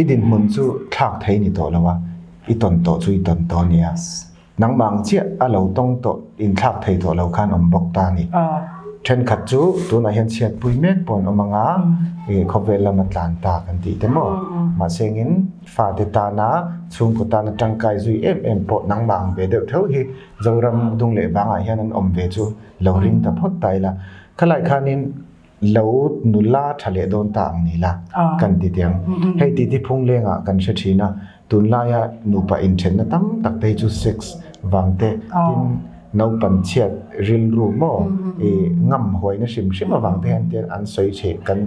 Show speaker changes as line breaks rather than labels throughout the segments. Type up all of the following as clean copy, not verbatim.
I dinhmun chu thlak thei ni tawh lo a, i tawn tawh chu i tawn tawh a nia. Nangmah ang chiah a lo tawng tawh inthlak thei tawh lo khan awm bawk ta a ni. Thenkhat chu tunah hian chhiatpui mek pawh an awm ang a, ih khawvel lama tlan ta kan tih te maw? Mahse engin fate tana chhungkaw tana tangkai zui em em pawh nangmah ang ve deuh theuh hi Zoram dung leh vangah hian an awm ve chu lo ring ta phawt ta ila. Khalai khanin lo nula tha leh dawn ta ang ni la kan ti tiang. Hei titi phung lengah kan hre thin a, tunlaia nupa inthenna tam tak te hi chu sex vang te tin naupan chhiat rilru maw i ngam huaina hrim hrim avang te hian te an sawi thin kan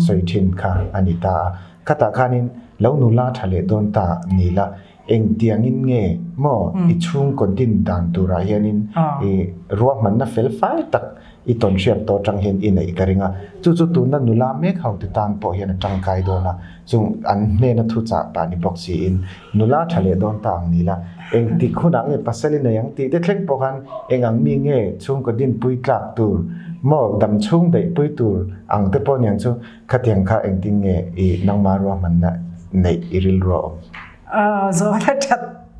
sawi thin kha a ni ta a. Khatah khanin lo nula tha leh dawn ta ni la Engtiangin nge maw i chhungkaw din dan turah hianin i ruahmanna fel fai tak i tawn hriat tawh atang hian i neih ka ring a. Chu chu tuna nula mek ho te tan pawh hian a tangkai dawn a, chung an hnena thu chah pah ni bawk siin nula tha leh dawn ta ang ni la, engtik hunah nge pasal i nei ang tih te thleng pawh khan eng ang mi nge chhungkaw dinpui tlak tur maw dam chhung daihpui tur ang te pawh niang chu khatiang kha engtin nge i nangmah ruahmanna neih i rilru a awm?
Zawhna that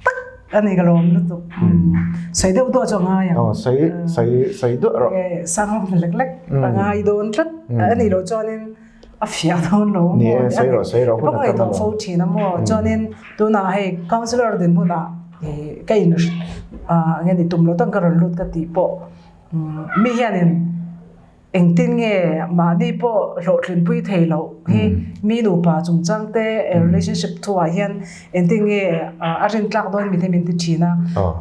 tak a ni ka lawm lutuk. Sawi deuh duah chu a ngai ang.
Aw sawi sawi sawi duah rawh.
Sang lek lek a ngai dawn tlat. A nih loh chuanin a fiah dawn lo
maw. Ni e sawi rawh sawi rawh
hun a tam alawm. Fo thin a maw. Chuanin tunah hei councillor dinhmunah ka in nge ni tum lo tak ka rawn lut ka tih pawh mi hianin Engtin nge mahni pawh hlawhtlinpui thei loh hi mi nupa chungchang te relationship thuah hian engtin nge a rintlak dawn mi te min ti thin a.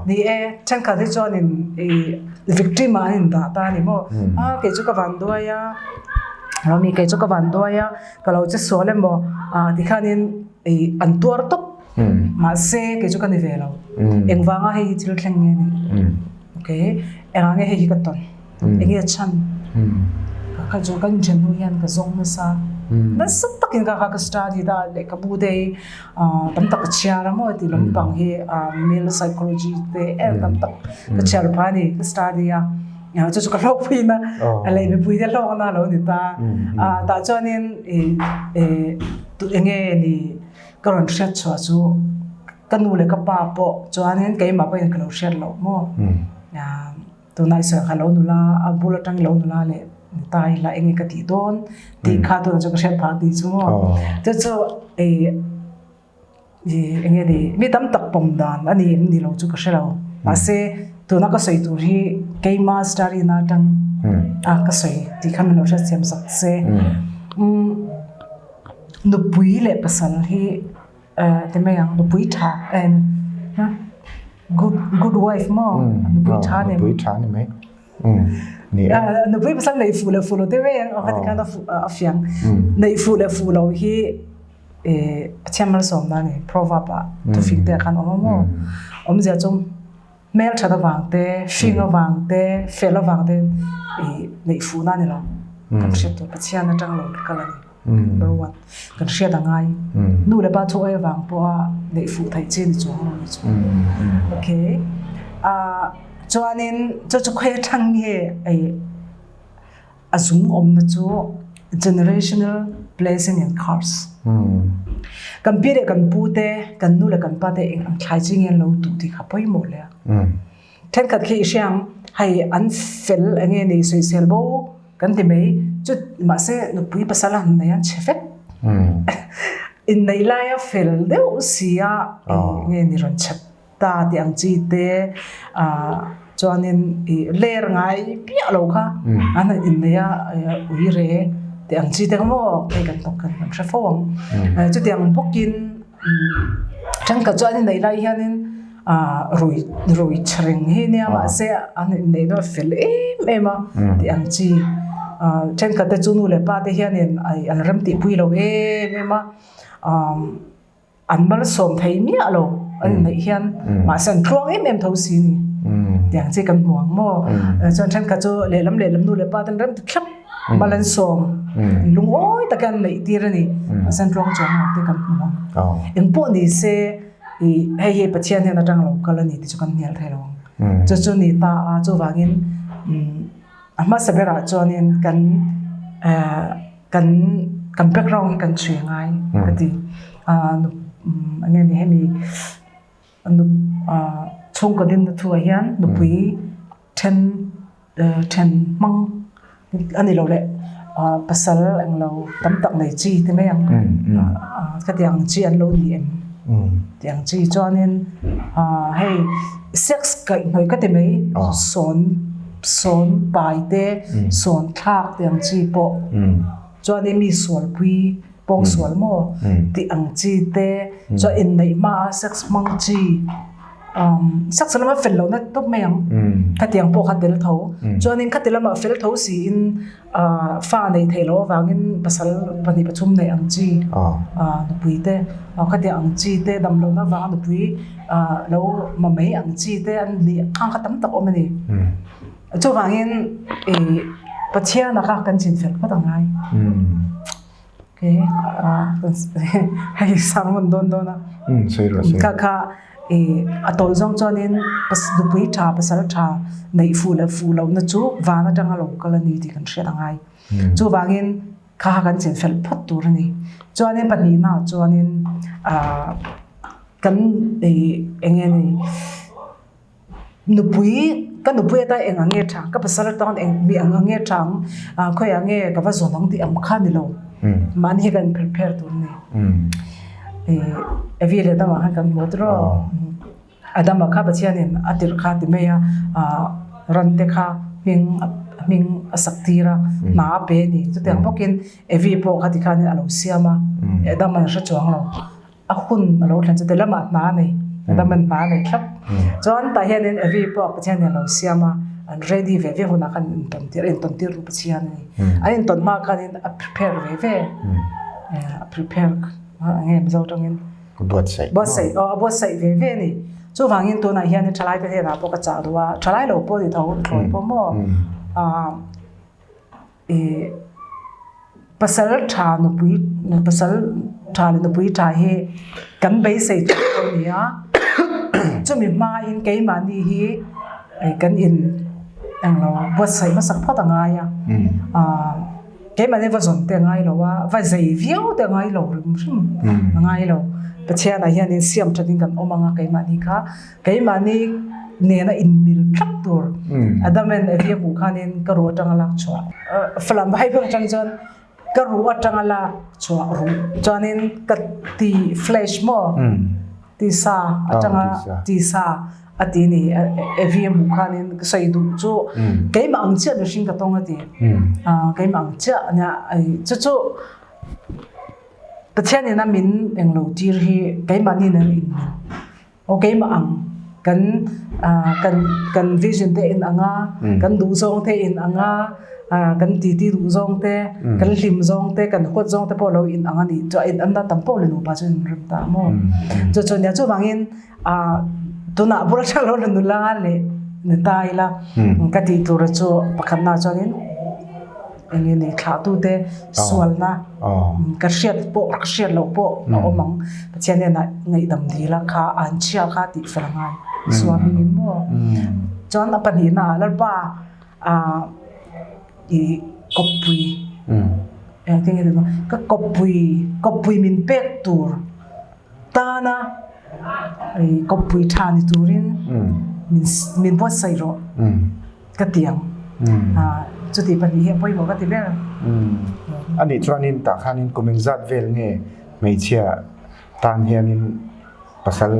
Ni e, thenkhat hi chuanin i victim ah an indah ta a ni maw? A kei chu ka van duai a, mi kei chu ka van duai a, ka lo che sual emaw tikhanin i an tuar tawp. Mahse kei chu ka ni ve lo. Engvanga hei hi thil thleng nge ni? Okay, engah nge hei hi ka tawn? Enge a chhan? Ka kha chu kan inṭhen hnu hian ka zawng nasa. Nasa takin ka kha ka study ta lehkhabu te hi tam tak ka chhiar a maw ti lampang hi male psychology te em tam tak ka chhiar phah a ni ka study a. Chu chu ka hlawkpui na leh mipui te hlawkna a lo ni ta. Tah chuanin enge ni ka rawn hriat chhuah chu ka nu leh ka pa pawh chuanin keimah pawhin ka lo hriat loh maw. Tunah i sawi kha lo nula, a bul atang lo nula leh ni ta ila enge ka tih dawn tih kha tunah chuan ka hriat phah tih chu maw. Chu chu enge ni mi tam tak pawm dan a ni em ni lo chu ka hre lo. Mahse tuna ka sawi tur hi keima study na atang a ka sawi tih kha min lo hriat siam sak se. Nupui leh pasal hi ti mai ang nupui tha good good wife maw nupui tha ni
nupui tha ni mai
ni nupui pasal nei fu le fu lo te mai ang a khan a fiang nei fu le fu lo hi Pathian malsawm na ni proverb ah thufing te khan awm maw awmzia chu hmel that avang te hring avang te fel avang te neih fu na ni lo kan hriat tur Pathian atang lo kal a ni. Number one, kan hriat a ngai. Nu leh pa thu ai avang pawha neih fuh theih chi ni chuang lo ni chu. Okay. Ah, chuanin chu chu khawi atang nge ei a zung awmna chu generational blessing and curse. Kan pi leh kan pu te, kan nu leh kan pa te eng ang thlai chi nge an lo tuh tih kha pawimawh hle a. Thenkhat khi i hria ang, hei an fel enge ni sawisel bo kan ti mai, chu mahse nupui pasal a han nei a chhe vek. Inneih laia fel deuh si a enge ni rawn chhe ta tih ang chi te ah chuanin ih ler ngai piah lo kha an han innei a ui re tih ang chi te kha maw hei kan kan hre fo ang. Chutiang bawkin thenkhat chuan inneih lai hianin Ah rui rui chhring hi nia mahse an inneih dawn fel em em a tih ang chi ah thenkhat te chu nu leh pa te hianin ai an rem tih pui lo em em a ah an malsawm thei miah lo an inneih hian mahse an tluang em em tho si ni tih ang chi kan hmu ang maw chuan thenkhat chu lehlam lehlam nu leh pa ten rem ti thlap mal an sawm lungawi takin an neih tir a ni mahse an tluang chuang lo te kan hmu ang engpawh ni se. I hei hi Pathian hian atang lo kal a ni tih chu kan hnial thei lo ang. Chu chu ni ta a, chuvangin a hmasa berah chuanin kan kan kan background hi kan chhui ngai ka ti. Enge ni hemi chhungkaw dinna thuah hian nupui then then hmang a ni lo leh pasal englo tam tak nei chi te mai ang khatiang ang chi an lo ni em tih ang chi chuanin hei sex kaihhnawih ka ti mai sawn sawn pai te sawn thlak tih ang chi pawh chuanin mi sualpui pawngsual maw tih ang chi te chuan inneih hmaa sex hmang chi sex lama fel lohna tawp mai ang khatiang pawh kha tel tho chuanin khati lamah fel tho siin fa nei theih loh avangin pasal pahnih pathum neih ang chi nupui te khatiang ang chi te dam lohna avanga nupui lo ma mai ang chi te an nih ang kha tam tak awm a ni. Chuvangin ih Pathiana kha kan chinfel phawt a ngai. Okay, hei sermon dawn dawn a. Kha kha ih a tawi zawng chuanin nupui tha pasal tha neih fuh leh fuh lohna chu van atanga lo kal a ni tih kan hriat a ngai. Chuvangin kha kha kan chinfel phawt tur a ni. Chuanin pahnihnaah chuanin ah kan ih eng nge ni. Nupui, ka nupui atan eng ang nge thang, ka pasal atan eng mi ang ang nge thang, khawiah nge ka va zawn ang tih ang kha ni lo. Mahni hi kan prepare tur a ni. Evi leh Adama khan kan hmu tiraw. Adama kha Pathianin a tirh kha ti mai a, ran te kha hming hming a sak tir a, hna a pe a ni. Chutiang bawkin Evi pawh kha tikhanin a lo siam a, Adama a hre chuang lo. A hun a lo thlen chu ti lamah hna a nei, Adaman hna a nei thlap. Chuan tah hianin Evi pawh Pathianin a lo siam a, an ready ve ve hunah khan intawn tir a, intawn tir chu Pathian a ni. An intawn hma khanin a prepare ve ve, a prepare eng nge Mizo tangin?
Buatsaih.
Buatsaih, aw a buatsaih ve ve a ni. Chuvangin tunah hianin thalaite hnenah pawh ka chah duh a, thalai lo pawh ni tho, thlawi pawh maw? Ih pasal tha nupui pasal tha leh nupui tha hi kan beisei tawh pawh a ni a chumi hmain keimahni hi kan in englo buatsaih hmasak phawt a ngai a ah keimahni va zawn te a ngai lo a va zei viau te a ngai lo hrim hrim a ngai lo Pathianah hianin siam thatin kan awm ang a keimahni kha. Keimahni nena inmil thlap tur Adam and Eve a hmuh khanin ka ruh atanga lak chhuah Falam Bible atang chuan ka ruh atanga lak chhuah ruh chuanin ka ti flesh maw tisa atanga tisa a ti ni Eve a hmuh khanin ka sawi duh chu keimah ang chiah mihring ka tawng a ti keimah ang chiah ania chu chu Pathian ina min englo tir hi keimahni nen inmil. Aw keimah ang kan kan kan vision te in ang a, kan duh zawng te in ang a, kan titi duh zawng te, kan hlim zawng te, kan huat zawng te pawh lo in ang a nih chu a in anna tam pawh le nupa chu in rem ta maw. Chu chu nia chuvangin tunah bula tha lo la nula leh ni ta ila ka tih tur chu pakhatna chuanin Eng nge ni thlahtute sualna ka hriat pawh ka hriat loh pawh a awm ang. Pathian hnenah ngaihdam dil a kha an chhia kha tih fel a ngai. Suaming in maw? Chuan a pahnihna ah Lalpa i kawppui engtin nge tih ka kawppui kawppui min pek tur tana i kawppui tha ni turin min min buatsaih rawh. Ka ti ang. Chuti pahnih hi a pawimawh ka ti ber.
Anih chuanin tah khanin kum engzat vel nge hmeichhia tan hianin pasal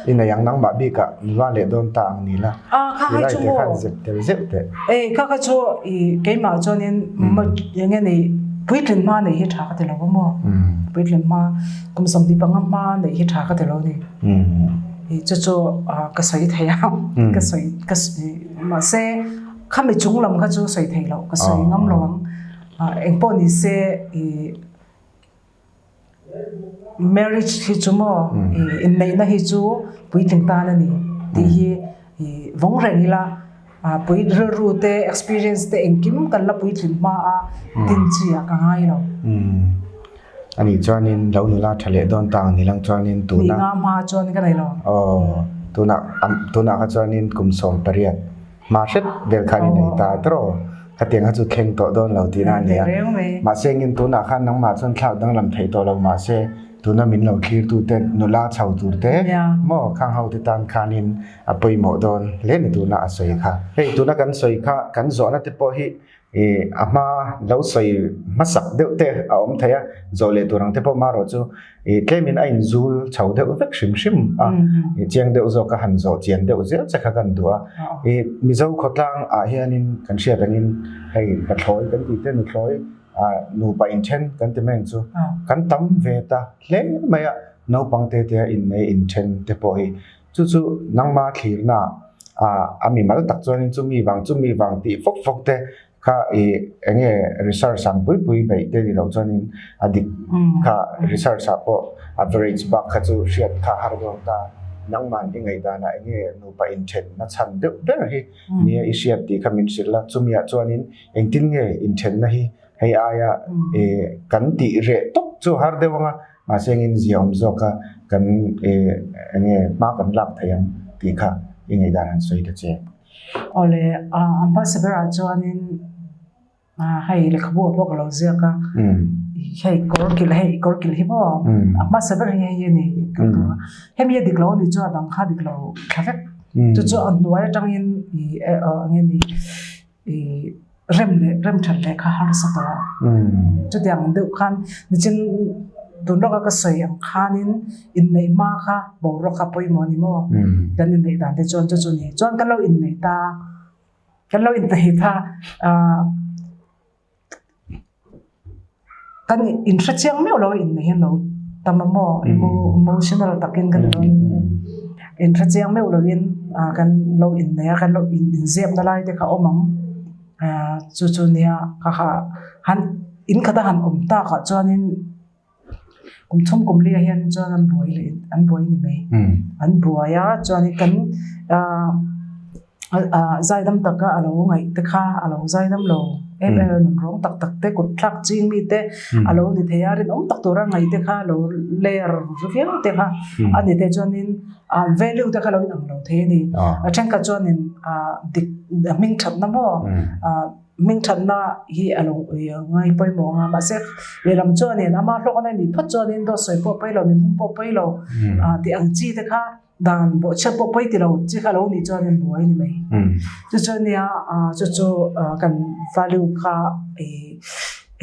i nei ang nangmah bikah nula leh dawn ta ang ni la.
Kha kha chu maw?
Khan zep tel zeuh teh.
Ei kha kha chu i keimah chuanin eng nge ni puitlin hma neih hi tha ka ti lo a maw? Puitlin hma kum 25 hma neih hi tha ka ti lo a ni. Chu chu ka sawi thei a, ka sawi ka mahse khami chung lam kha chu sawi thei loh ka sawi ngam lo ang. Eng pawh ni se ih marriage hi chu maw ih inneihna hi chu puitling tan a ni tih hi ih vawng reng ila pui rilru te experience te engkim kan la puitling hma a din chi ah ka ngai lo.
Ani chuanin lo nula tha leh dawn ta ang ni lang chuanin tuna.
Ni nga hma chuan ka nei lo.
Aw tuna tunah kha chuanin kum 18 hma hret vel khan i nei ta tawh. Khatiang kha chu thleng tawh dawn lo tihna a ni a. Mahse engin tunah khan nangmah chuan thlak danglam theih tawh lo mahse. tuna min lo thlir tu te nula chho tur te maw khang ho te tan khanin a pawimawh dawn hle ni tuna a sawi kha. Hei tuna kan sawi kha kan zawhna te pawh hi Ih a hma lo sawi hmasak deuh te a awm thei a, zawh leh tur ang te pawh marawh chu ih tlemin a inzul chho deuh vek hrim hrim a, ih chiang deuh zawk a han zawh chian deuh zel che kha kan duh a. Ih Mizo khawtlang ah hianin kan hriat angin hei pathlawi kan tih te nuthlawi ah nupa inthen kan ti mai ang chu kan tam ve ta hle mai a, naupang te te a innei inthen te pawh hi Chu chu nangma thlirna ah a mimal tak chuanin chumi vang chumi vang tih fawk fawk te kha ih eng nge research ang pui pui beih te ni loh chuanin a dik kha research ah pawh average bak kha chu hriat kha har dawn ta. Nangman i ngaihdanah eng nge nupa inthenna chhan deuh ber hi nia i hriat tih kha min hrilh a, chumiah chuanin engtin nge inthenna hi hei aia ih kan tih reh tawp chu har deuh anga Mahse engin zia awm zawk a kan eng nge hma kan lak thei ang tih kha i ngaihdan han sawi ta che.
Awle, a hmasa berah chuanin hei lehkhabu ah pawh ka lo ziak a, hei kawr kilh hei kawr kilh hi maw a hmasa ber hi hei a ni hemi a dik lo a nih chuan a dang kha dik lo thla vek chu chu a hnuai atangin eng nge ni. I rem leh rem that leh kha harsa tawh a. Chutiang deuh khan nichin tun lawka ka sawi ang khanin inneih hma kha boruak kha pawimawh a ni maw? Kan inneih dan te chuan chu chu ni. Chuan kan lo inneih ta, kan lo inneih ta ah kan inhre chiang meuh lo a inneih hian lo tam a maw? Emotional takin kan lo inhre chiang meuh loin ah kan lo inneih a kan lo inziak na lai te kha a awm ang ah chu chu nia ka ha han in khat a han awm tak ah chuanin kum thum kum li ah hian chuan an buai leh an buai ni mai an buai a chuanin kan ah. Zaidam taka a lo ngaih te kha a lo zaidam lo em em a, nunrawng tak tak te kut thlak ching mi te a lo ni thei a, rinawm tak tura ngaih te kha a lo ler viau te kha a ni te chuanin value te kha a lo inang lo thei a ni. A thenkhat chuanin dik hming thatna maw hming thatna hi a lo ngai pawimawh ang a, mahse lehlam chuanin ama hlawkna a nih phawt chuanin dawt sawi pawh a pawi lo, mihmum pawh a pawi lo tih ang chi te kha. Dan bawhchhiat pawh pawi ti lo chi kha lo nih chuan in buai ni mai. Chu chu nia chu chu kan value kha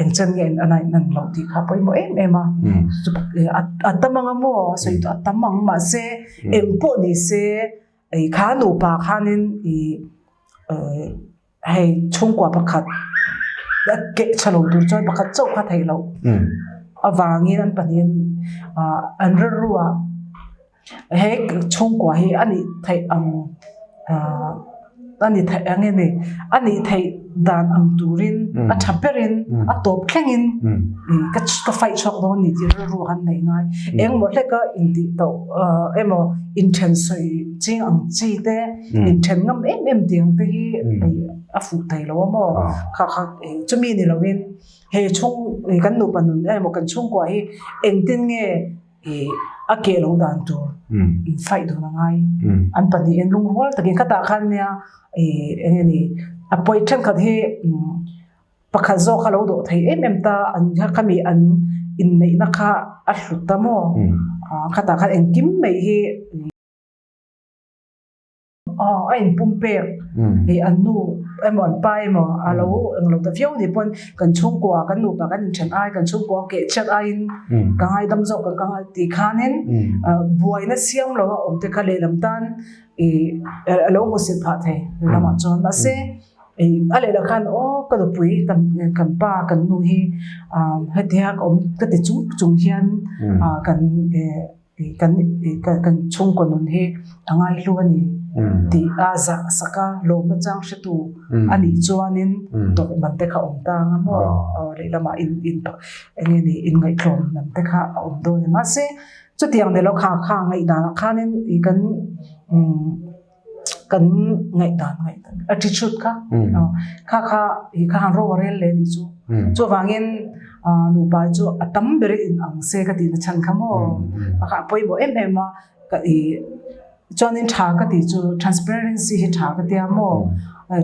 eng chen nge a naih nan loh tih kha pawimawh em em a. A tam ang a maw a sawi tawh a tam ang mahse eng pawh ni se kha nupa khanin hei chhungkua pakhat a keh tha lo tur chuan pakhat chauh kha theih loh avangin an pahnihin ah an rilru ah he chhungkua hi a nih theih ang ah a ni theih ang nge ni a nih theih dan ang turin a tha berin a tawp thlengin ka ka fight chhuak dawn a ni tih rilru an neih ngai engmaw hleka intih tawh ah emaw inthen sawi ching ang chi te. Inthen ngam em em tih ang te hi a fuh thei lo a maw? Kha kha chumi ni lovin he chhung kan nupa nun emaw kan chhungkua hi engtin nge a keh lo dan tur in fight dun a ngai. An pahnihin lungrual takin khatah khan nia eng nge ni a pawi thenkhat hi pakhat zawk kha lo dawh thei em em ta an khami an inneihna kha a hlut ta maw? Khatah khan engkim mai hi. Aw a inpum pek ih an nu emaw an pa emaw a lo eng lo ta viau ni pawn kan chhungkua kan nupa kan inthen ai kan chhungkua keh chhiat aiin ka ngaidam zawk ang ka ngai tih khanin buaina siam lo a awm te kha lehlam tan ih a lo hmusit phah thei lamah chuan mahse ih a lehlam khan aw ka nupui kan kan pa kan nu hi hetia ka awm ka ti chung chung hian kan eh. Kan kan chhungkaw nun hi a ngaihlu a ni tih a zah sak a, lawmna chang hretu a nih chuanin tawrh man te kha a awm ta ang a maw? Lehlamah in in eng nge ni inngaihtlawm man te kha a awm dawn a ni. Mahse chutiang ni lo kha kha ngaihdanah khanin ih kan kan ngaihdan ngaihdan attitude kha kha kha ih kha han ro a rel leh a nih chu. Chuvangin nupa chu a tam ber in ang se ka tihna chhan kha maw a kha a pawimawh em em a ka ih chuanin tha ka tih chu transparency hi tha ka tia maw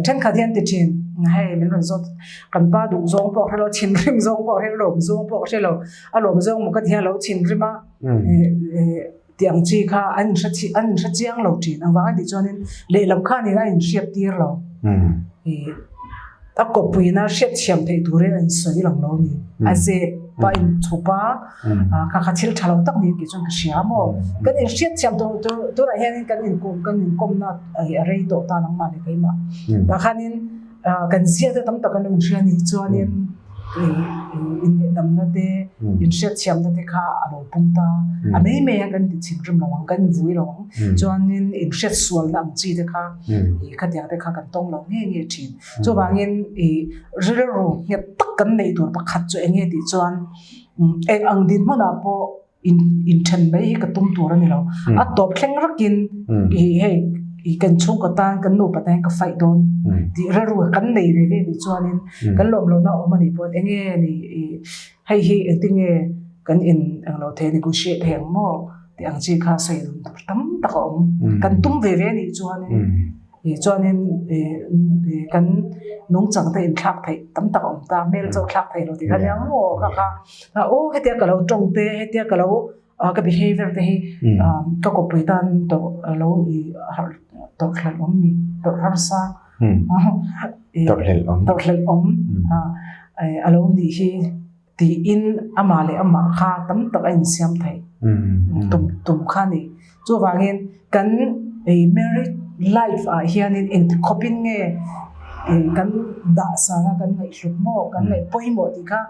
thenkhat hian ti thin. Hei min rawn zawt kan pa duh zawng pawh hre lo thinrim zawng pawh hre lo lawm zawng pawh hre lo a lawm zawng maw ka ti hian a lo thinrim a tih ang chi kha an inhre an inhre chiang lo thin ang vang a tih chuanin lehlam khanin a inhriat tir lo a kawppuina hriat thiam theih turin a insawi lang lo a ni a zep a inthup a kha kha thil tha lo tak niin tih chuan ka hria maw kan inhriat thiam tur tunah hianin kan inkawm kan inkawmna a rei tawh ta nangmah leh keimah tah khanin Kan ziak te tam tak an lo inhria a nih chuanin innehdamna te, inhriatthiamna te kha a lo pung ta. A mai mai a kan ti chim rim lo ang, kan invui lo ang. Chuanin inhriatsualna ang chi te kha khatiang te kha kan tawng lo nge nge thin. Chuvangin rilru nghet tak kan neih tur pakhat chu eng nge tih chuan eng ang dinhmunah pawh in inthen mai hi ka tum tur a ni lo. A tawp thleng rakin i hei i kan chhungkaw tan kan nupa tan hian ka fight dawn tih rilru kan nei ve ve nih chuanin kan lawm lohna a awm a nih pawhin eng nge ni i hei hi engtin nge kan in eng lo thei negotiate thei ang maw tih ang chi kha sawi dun tur tam tak a awm. Kan tum ve ve nih chuanin. Ih chuanin ih kan nungchang te inthlak theih tam tak a awm ta, hmel chu a thlak thei lo tih kha nia maw kha kha aw hetia ka lo tawng te hetia ka lo ka behavior te hi ka kawppui tan tawrh lo ih harh tawrh hlelh awm ni tawrh harsa
tawrh hlelh awm
tawrh hlelh awm a lo nih hi tiin amah leh amah kha tam tak a insiam thei tum tum kha a ni. Chuvangin kan marriage life ah hianin engti khawpin nge kan dah sang a kan ngaihhlut maw kan ngaih pawimawh tih kha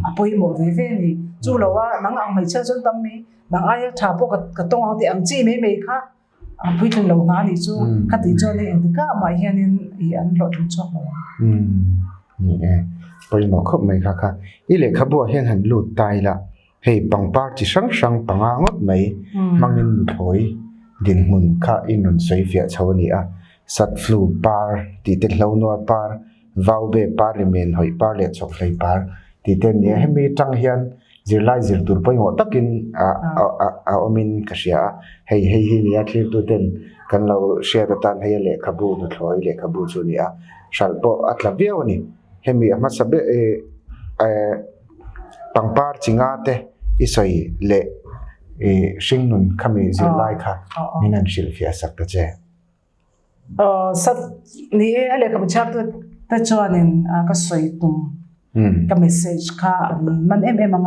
a pawimawh ve ve a ni. Chu lo a nang ang hmeichhia chuan tam mai nang aia tha pawh ka tawng ang tih ang chi mai mai kha a puitling lo hna a nih chu ka tih chuan engti kah mah hianin ih an hlawhtling chhuak lo ang.
Ni e, pawimawh khawp mai kha kha. I lehkhabuah hian han lut ta ila, hei pangpar chi hrang hrang panga ngawt mai hmangin nuthlawi dinhmun kha i rawn sawi fiah chho a ni a. Sat flu par tih te hlonuar par, vaube par rimen hawih par leh chawkhlei par tih te a ni a. Hemi atang hian Zirlai zir tur pawimawh takin a a awmin ka hria a, hei hei hi nia thlirtuten kan lo hriat atan hei a lehkhabu nuthlawi lehkhabu chu a ni a, hralh pawh a tla viau a ni. Hemi a hmasa ber eh eh pangpar chi nga te i sawi leh ih hringnun khami zirlai kha min han hrilhfiah sak ta che.
Sat ni e a lehkhabu chhiar tu te chuanin ka sawi tum ka message kha an man em em ang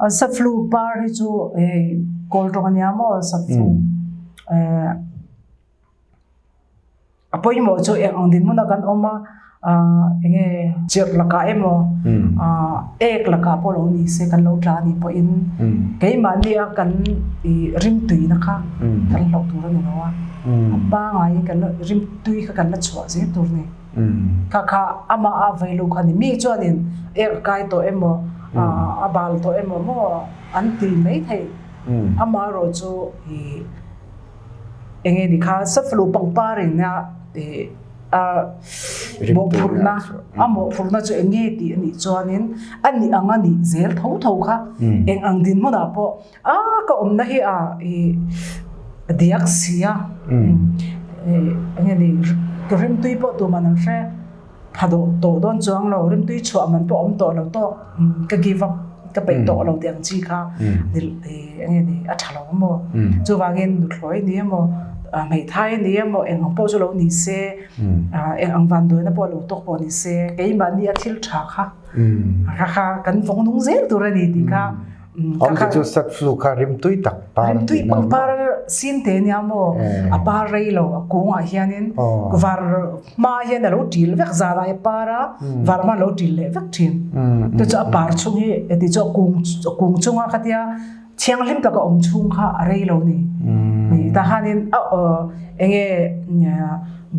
a sat flu par hi chu hei kawl tawng ania maw sat flu a pawimawh chu eng ang dinhmun a kan awm a eng nge chirh lakah emaw ek lakah pawh lo ni se kan lo tla a nih pawhin keimahni a kan ih rimtuina kha kan hlauh tur a ni lo a a pangaiin kan la rimtui kha kan la chhuah zel tur a ni kha kha amah a veilu kha a ni mi chuanin ek a kai tawh emaw a bal tawh emaw maw an ti mai thei amaherawh chu ih eng nge ni kha saflu pangpar in a ih a mawhphurhna a mawhphurhna chu eng nge tih a nih chuanin a nih ang a nih zel tho tho kha eng ang dinhmunah pawh a ka awmna hi a ih diak si a eng nge ni rimtui pawh tuman an hre pha dawh tawh dawn chuang lo rimtui chhuah man pawh awm tawh lo tawk ka give up ka peih tawh lo tih ang chi kha eng nge ni a tha lo maw chuvangin nuthlawi ni emaw hmeithai ni emaw eng ang pawh chu lo ni se eng ang vanduaina pawh lo tawk pawh ni se keimahni a thil tha kha kha kan vawng nung zel tur a ni tih kha
Awm te chu sat flu kha rimtui tak
par rimtui pangpar sin te nia maw a par rei lo a kungah hianin var hma hian a lo til vek zanah a par a var hma a lo til leh vek thin te chu a par chhung hi ti chu a kung a kung chunga khatia thianghlim taka awm chhung kha a rei lo ni tah hianin a enge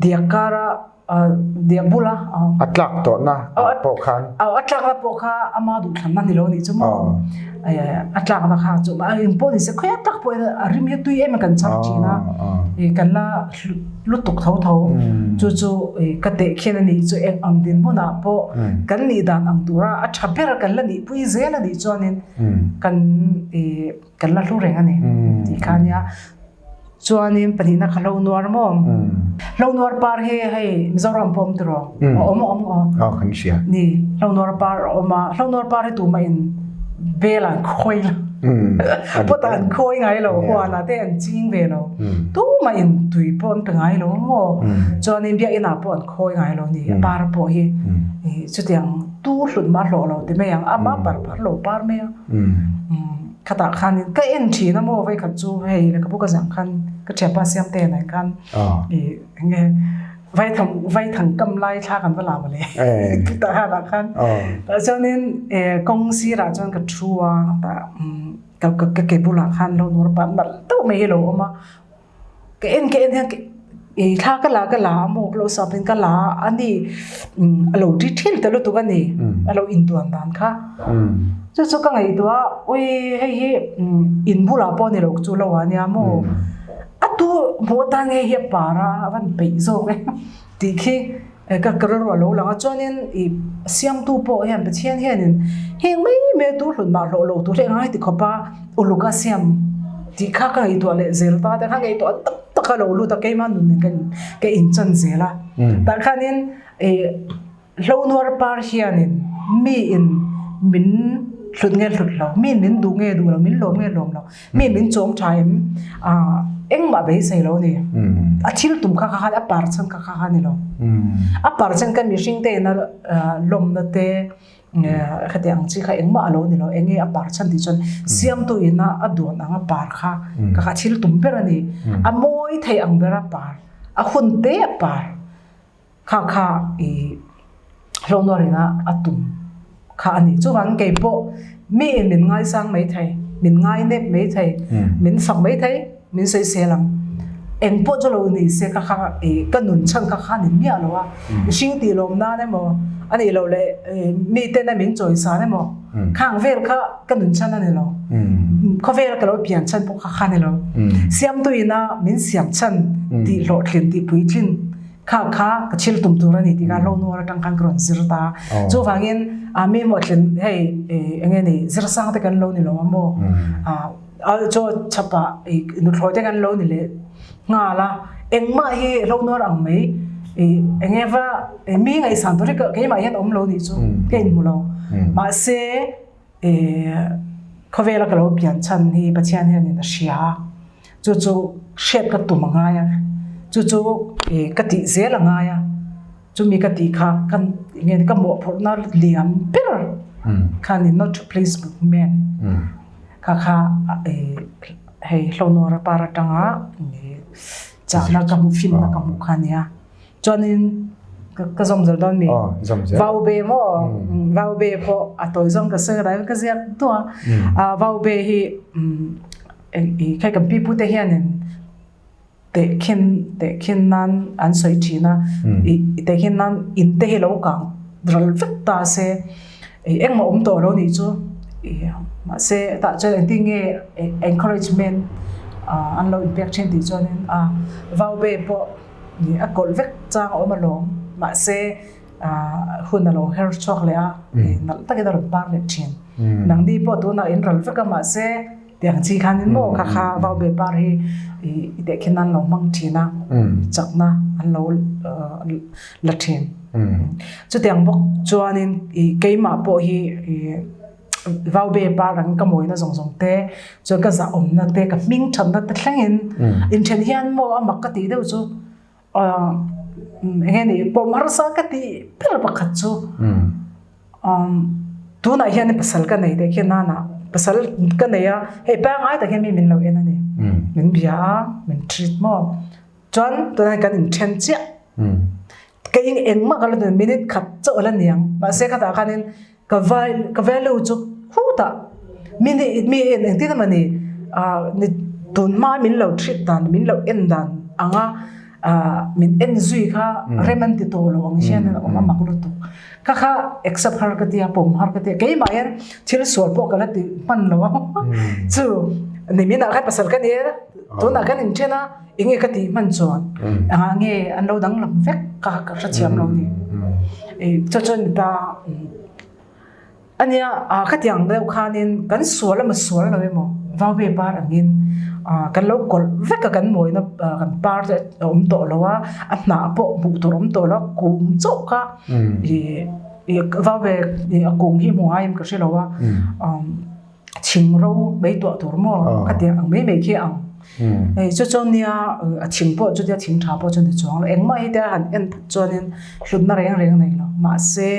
diak kara diak bula
a tlak tawhna pawh khan
a tlakna pawh kha ama duhthlanna ni lo nih chu maw a tlakna kha chu eng pawh ni se khawi a tlak pawh a rim hi tui em kan chhar thin a kan la lutuk tho tho chu chu ka teh khian a nih chu eng ang dinhmunah pawh kan nih dan ang tura a tha ber kan la nih pui zel a nih chuanin kan kan la hlu reng a ni tih kha nia. Chuanin pahnihna kha hlo nuar maw? Hlo nuar par hi hei Mizoram pawh a awm tiraw? A awm a awm aw.
Aw kan hria.
Ni, hlo nuar par a awm a, hlo nuar par hi tumah in bel ah an khawi lo. Pot ah an khawi ngai lo, huan ah te an ching ve lo. Tumah in tui pawh an pe ngai lo maw? Chuanin biakinn ah pawh an khawi ngai lo ni, a par pawh hi chutiang tu hlut mah hlawh lo ti mai ang, a mah par par lo par mai a. Khatah khan ka en thin a maw vawikhat chu hei lehkhabu ka zang khan ka thianpa Siamte nen khan i enge vaithang vaithang kam lai thla kan va la mawle tah khan ah khan tah chuanin kawng sirah chuan ka thu a tah ka ka ke bulah khan lo nur pah nalh deuh mai hi a lo awm a. Ka en ka en hian i thla ka la ka la a maw ka lo sap in ka la a ni a lo ri thin ta lutuk a ni a lo intuan dan kha chu chu ka ngaihtuah a ui hei hi in bulah pawh a ni lo chu lo a nia maw a tu hmuh atan nge hi a par a a van peih zawk e tih khi ka ka rilru a lo lang a chuanin i siamtu pawh hian Pathian hianin heng mai mai a tu hlut mah hlawh lo tur hi a ngai ti khawp a uluk a siam tih kha ka ngaihtuah leh zel ta te kha ngaihtuah tam tak a lo lut a keimah nun nen ka ka inchan zel a tah khanin ih hlo nuar par hianin mi in min hlut nge hlut lo mi in min duh nge duh lo min lawm nge lawm lo Mi min chawm tha em? Ah, engmah beisei lo ni. A thil tum kha kha khan a par chhan kha kha kha ni lo. A par chhan kha mihring te ina lawmna te khati ang chi kha engmah a lo ni lo. Enge a par chhan tih chuan siamtu ina a duan ang a par kha kha kha thil tum ber a ni. A mawi thei ang ber a par, a hun te a par. Kha kha i hlawhnuarin a a tum kha a ni. Chuvangin kei pawh mi in min ngaisang mai thei, min ngainep mai thei, min fak mai thei, min sawisel ang. Eng pawh chu lo ni se kha kha i ka nun chhan kha kha ni miah lo a. Mihring tih lawm nan emaw a nih loh leh miten a min chawisan emaw khang vel kha ka nun chhan a ni lo. Khawvel ka lo pian chhan pawh kha kha a ni lo. Siamtu ina min siam chhan tih hlawhtlin tih puitlin Kha kha ka thil tum tur a ni tih kha hlo nuar atang khan ka rawn zir ta. Chuvangin a mi mawhtlin hei eng nge ni zir sang te kan lo ni lo a maw? A chaw chhapah nuthlawi te kan lo ni leh nghal a. Engmah hi hlo nuar ang mai eng nge va mi ngaihsan tur hi keimah hian awm lo nih chu ka inhmu lo. Mahse khawvela ka lo pian chhan hi Pathian hianin a hria a. Chu chu hriat ka tum a ngai a, chu chu ka tih zel a ngai a, chumi ka tih kha ka enge ka mawhphurhna lian ber kha a ni not to please men kha kha hei Hlonora par atanga chahna ka hmuh finna ka hmuh kha a nia. Chuanin ka zawm zel dawn mi? Vau be maw? Vau be pawh a tawi zawng ka sawi rai ka ziak duah a. Vau be hi hei kan pipu te hianin tehkhin tehkhin nan an sawi thin a. Tehkhin nan in te hi lo kang ral vek ta se engmah awm tawh lo nih chu. Mahse tah chuan engtin nge encouragement an lo inpek thin tih chuanin a vau be pawh Ni a kawlh vek chang a awm alawm. Mahse, hun a lo her chhuak leh a, nalh takin a rawn par leh thin. Nangni pawh tunah in ral vek a, mahse, tiang chi khanin maw kha kha vau be par hi i tehkhin nan lo hmang thin a, chakna an lo la thin. Chutiang bawk chuanin keimah pawh hi Vau be par ang ka mawina zawng zawng te chuan ka zahawmna te ka hming thatna te thlengin inthen hian maw a mak ka tih deuh chu eng nge ni pawm harsa ka tih ber pakhat chu tunah hian pasal ka nei teh khian nana pasal ka nei a hei pangngai tak hian mi min lo en a ni min bia a min treat maw chuan tunah hian kan inthen chiah ka eng engmah ka la minute khat chauh a la niang mahse khatah khanin Ka vai ka value chu khutah mi ni mi en engtin emaw ni ah ni tun hma min lo treat dan min lo en dan anga ah min en zui kha rem an ti tawh lo ang hian a awm a mak lutuk. Kha kha accept har ka tia pawm har ka tia keimah hian thil sual pawh ka la ti hman lo a chu nimin ah khan pasal ka ni a tunah kan inthen a enge ka tih hman chuan engah nge an lo danglam vek ka ka hrethiam lo ni chu chuan mipa ania ah khatiang deuh khanin kan sual emaw sual lo emaw. Vaube par angin kan lo kawlh vek a kan mawina kan par te a awm tawh lo a, a hnah pawh hmuh tur a awm tawh lo a, kung chauh kha ih vaube a kung hi hmu ngaiin ka hre lo a, thing ro mai tuah tur maw khatiang ang mai mai khi a ang. Hei chu chuan nia a thing pawh chutia thing tha pawh chu ni chuang lo engmah hi te a han en phut chuanin hlutna reng reng a nei lo mahse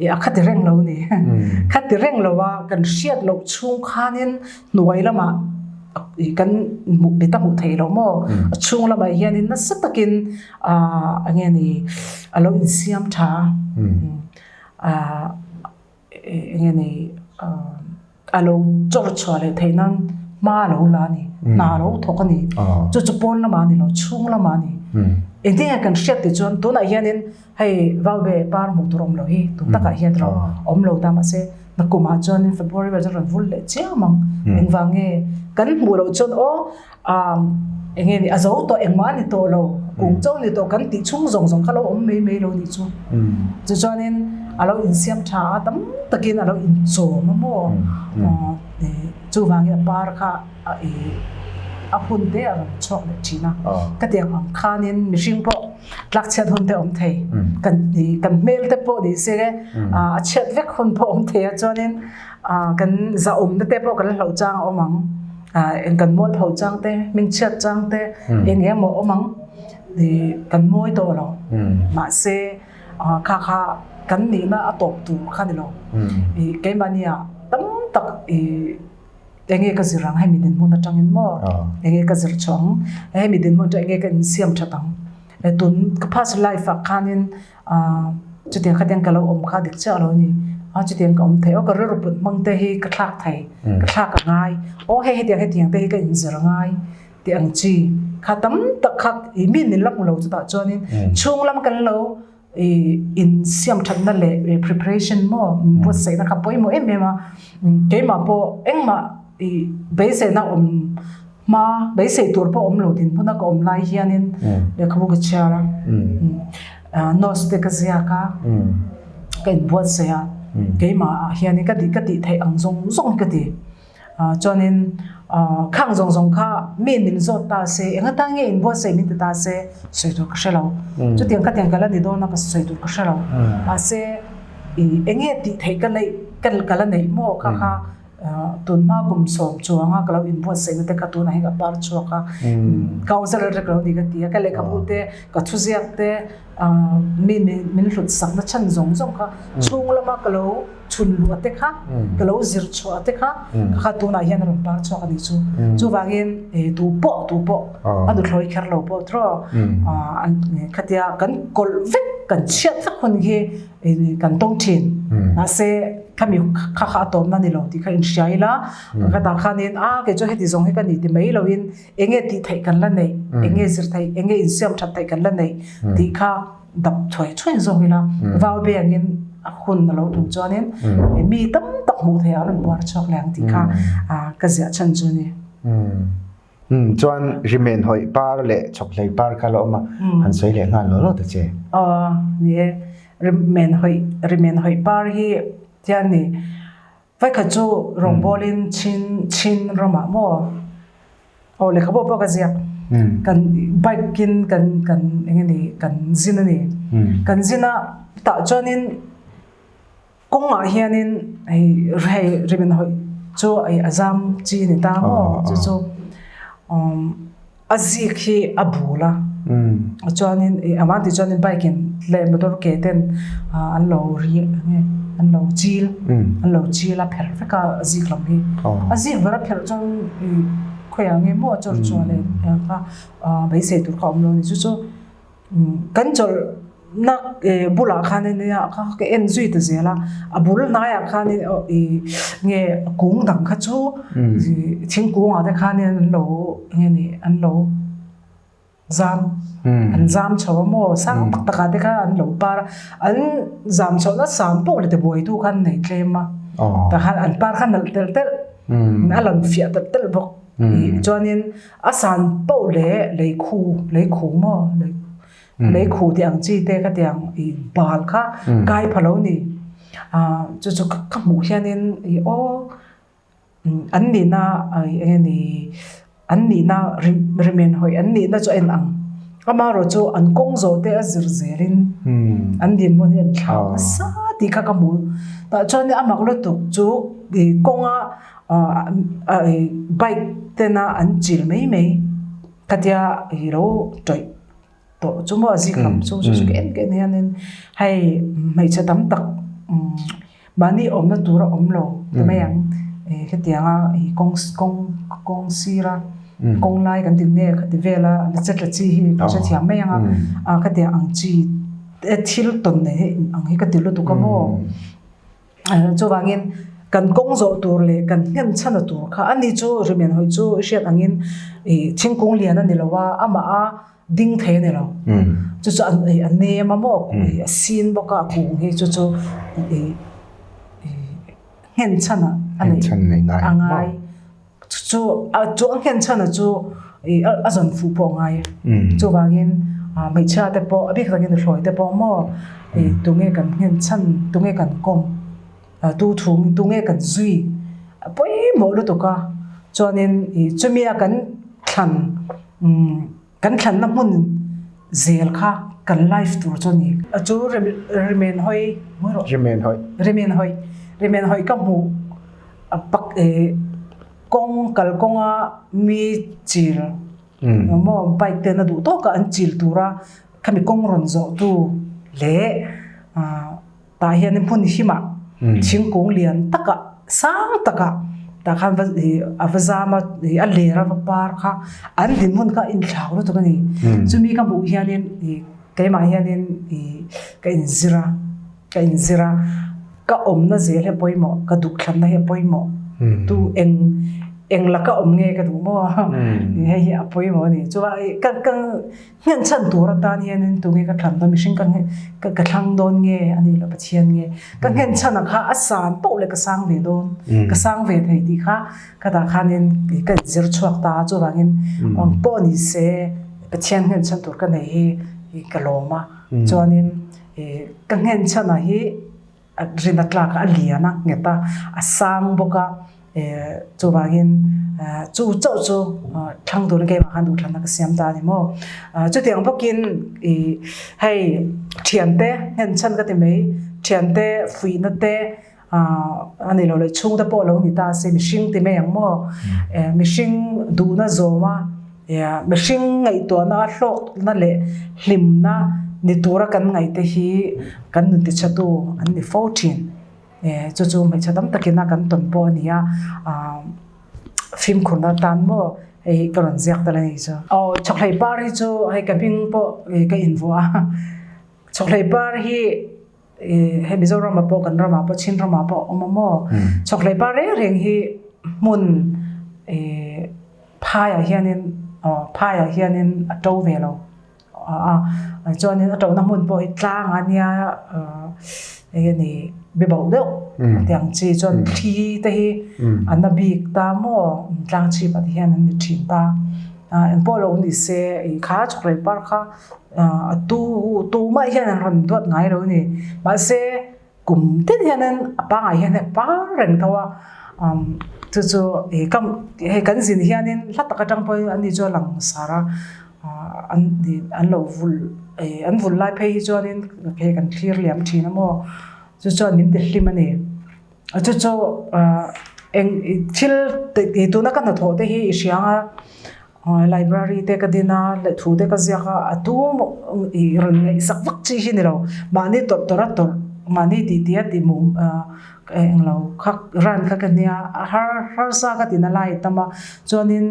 ih a khati reng lo a ni khati reng lo a kan hriat loh chhung khanin hnuai lamah ih kan hmuh mit a hmuh theih loh maw a chhung lamah hianin nasa takin ah eng nge ni a lo insiam tha a ah eng nge ni ah. A lo chawr chhuah leh theih nan hma a lo la a ni, hna a lo thawk a ni. Chu chu pawn lamah a ni lo, chhung lamah a ni. Engtin nge kan hriat tih chuan tunah hianin hei Vaube par hmuh tur a awm lo hi, tun takah hian erawh a awm lo ta mahse nakumah chuanin February vel chuan rawn vul leh chiam ang. Engvang nge kan hmuh loh chuan aw eng nge ni a zo tawh engmah a ni tawh lo, kung chauh a ni tawh kan tih chhung zawng zawng kha lo awm mai mai lo nih chu. Tichuanin a lo insiam tha a, tam takin a lo inchawm a maw? Chuvangin a par kha a hun te a rawn chhuak leh thin a. Ka tiang ang khanin mihring pawh tlakchhiat hun te a awm thei. Kan kan hmel te pawh ni se a chhiat vek hun pawh a awm thei a, chuanin kan zahawmna te pawh kan la hlauh chang a awm ang. Eng kan mual pho chang te, hming chhiat chang te, eng eng emaw awm ang ih kan mawi tawh lo. Mahse kha kha kan nihna a tawp tur kha ni lo. Ih keimahnia tam tak ih eng nge ka zir ang hemi dinhmun atangin maw eng nge ka zir chhuah ang, hemi dinhmun atang eng nge ka insiam that ang. Tun ka past life ah khanin Chutiang khatiang ka lo awm kha dik chiah lo a ni. A chutiang ka awm thei aw ka rilru put hmang te hi ka thlak thei, ka thlak a ngai. Aw hei hetiang hetiang te hi ka inzir a ngai tih ang chi kha tam tak kha ih mi min la hmu lo chutah chuanin chhung lam kan lo ih insiam thatna leh preparation maw buatsaihna kha pawimawh em em a. Keimah pawh engmah ih beiseina awm Hma beisei tur pawh awm lo dinhmun a ka awm lai hianin lehkhabu ka chhiar a, notes te ka ziak a, ka inbuatsaih a, keimah ah hianin ka tih ka tih theih ang zawng zawng hi ka ti. Chuanin khang zawng zawng kha mi min zawt ta se, eng atan nge inbuatsaih min ti ta se sawi tur ka hre lo. Chutiang ka tiang ka la ni dawn a ka sawi tur ka hre lo. Mahse eng nge tih theih ka neih ka la neih maw kha kha Tunhma kum sawm chuanga ka lo inbuatsaihna te kha tunah hian ka par chhuak a, counsellor te ka lo ni ka ti a, ka lehkhabu te, ka thuziak te, mi min hlut sakna chhan zawng zawng kha chhung lama ka lo chhun luh te kha, ka lo zir chhuah te kha, kha tunah hian a rawn par chhuak a nih chu. Chuvangin tu pawh tu pawh a nuthlawi kher lo pawh tiraw khatia kan kawlh vek kan chhiat vek hun hi kan tawng thin. Mahse khami kha kha a tawmna ni lo tih kha inhria ila ka tah khanin a kei chu heti zawng hi ka ni ti mai loin eng nge tih theih kan la neih eng nge zir theih eng nge insiam that theih kan la neih tih kha dap thuai thuai zawk ila vau be angin a hun a lo tum chuanin mi tam tak hmuh theih ah a rawn buar chhuak leh ang tih kha ka ziah chhan chu a ni.
Chuan rimen hawih par leh chawkhlei par kha la awm a, han sawi leh nghal law law ta che.
Aw ni e, rimen hawih rimen hawih par hi tian ni vaikhat chu rawngbawlin chin chin ramah maw aw lehkhabu pawh ka ziak kan bike in kan kan eng nge ni kan zin a ni kan zin a tah chuanin Kawngah hianin hei hei rimen hawih chu hei a zam chi a ni ta maw chu chu a zik hi a bul a chuanin ih a mahni chuanin bike in leh motor ke ten an lo ri eng nge an lo chil an lo chil a pherh vek a a zik lam hi a zik ber a pherh chuan ih khawiah nge maw a chawr chuan kha beisei tur kha a awm lo a ni chu chu. Kan chawlhna bulah khan ania kha ka en zui ta zel a, a bul hnaiah khan ih nge kung dang kha chu thingkung ah te khan an lo nge ni an lo zam an zam chho a maw sang tak tak ah te khan an lo par a, an zam chhoh na sang pawh leh tibuaitu khan an nei tlem a, tah khan an par kha nalh telh telh a lang fiah telh telh bawk. Chuanin a san poh leh leikhu leikhu maw leikhu tih ang chi te ka tiang ih bal kha kai pha lo ni ah chu chu ka hmuh hianin ih aw an nihna eng nge ni an nihna rimen hawi an nihna chu a en ang. Amaherawhchu an kawng zawh te a zir zelin an dinhmun hi an thlau nasa tih kha ka hmu. Tah chuan a mak lutuk chu kawnga bike tena an chil mai mai khatia i lo tawih tawh chu maw a zik lam chu chu chu ka en ka en hianin hei hmeichhe tam tak mahni awmna tur a awm lo ti mai ang hetianga ih kawng kawng kawng sira kawng lai kan ti nge khati vela la che tla chi hi ka hrethiam mai ang a khatiang ang chi thil tawn nei hi ang hi ka ti lutuk a maw. Chuvangin kan kawng zawh tur leh kan nghen chhana tur kha ani chu rimen hawi chu i hriat angin ih thingkung lian a ni lo a, amah a ding thei a ni lo. Chu chu a nem a maw ih a sin bawk a kung hi chu chu ih nghen chhana a neih a ngai. Chu chu a nghen chhana chu ih a zawn fuh pawh a ngai a. Chuvangin hmeichhia te pawh a bik takin nuthlawi te pawh maw ih tunge kan nghen chhan tunge kan kawm tu thu tunge kan zui a pawimawh lutuk a. Chuanin ih chumi a kan thlan kan thlanna hmun zel kha kan life tur chu a ni. Chu rimen hawi
rimen hawi
rimen hawi rimen hawi ka hmuh. A pak eh kawng kal kawnga mi chil maw bike ten a duh tawk a an chil tura khami kawng rawn zawh tu leh ah tah hian hmun himah thingkung lian takah sang takah tah khan va ih a va zam a ih a ler a va par kha an dinhmun kha a inthlau lutuk a ni chumi ka hmuh hianin ih keimah hianin ih ka inzir a. Ka inzir a, ka awmna zel hi a pawimawh, ka duhthlanna hi a pawimawh, tu eng eng laka awm nge ka duh maw hei hi a pawimawh a ni. Chuan ka ka nghen chhan tur atan hianin tunge ka thlan dawn mihring ka ka thlang dawn nge a nih loh Pathian nge. Ka nghen chhan ang kha a san poh leh ka sang ve dawn, ka sang ve thei tih kha ka tah khanin ka inzir chhuak ta a, chuvangin awm pawh ni se Pathian nghen chhan tur ka nei hi ka lawm a, chuanin Ka nghen chhan ah hi rin a tlak a lian a nghet a, a sang bawk a, chuvangin chu chauh chu thlang turin keimah khan duhthlanna ka siam ta a ni maw. Chutiang bawkin ih hei thiante nghen chhan ka ti mai, thiante fuihna te a ni lo leh chhungte pawh lo ni ta se mihring ti mai ang maw, mihring duhna zawma mihring ngaihtuahna a hlawkna leh hlimna ni tura kan ngaihte hi kan nun tichhatu an ni fo thin. Chu chu hmeichhe tam takina kan tawn pawh a ni a, fimkhurna atan maw hei hi ka rawn ziak tel a ni chu. Aw chawkhlei par hi chu hei ka hming pawh ka invuah a, chawkhlei par hi. Hei Mizoram ah pawh kan ramah pawh Chin ramah pawh a awm a maw? Chawkhlei par reng reng hi hmun phaiah hianin aw phaiah hianin a to ve lo a chuanin a ṭohna hmun pawh hi tlang a nia eng nge ni bibauh deuh tiang chi chuan thli te hi a na bik ta maw tlang chhip ah te hian an ni ṭhin ta engpawh lo ni se ih kha chawkhlei par kha. A tu tu mah hian an rawn duat ngai lo a ni. Mahse kum tin hianin a pangai hian hei par reng tho a, chu chu ih kam hei kan zin hianin hla tak atang pawhin ani chu a lang sar a, an ih an lo vulh ih an vulh lai phei hi chuanin hei kan thlir liam thin a maw chu chuan min ti hlim a ni. Chu chu eng thil tuna ka hnathawh te hi i hria ang a. Library te ka din a, lehkhu te ka ziak a, a tu ih rawn ngaihsak vak chi hi ni lo. Mahni tawrh tawrh a tawrh, mahni tih tih a tih mum eng lo kha ran kha ka nia a har harsa ka tina lai a tam a. Chuanin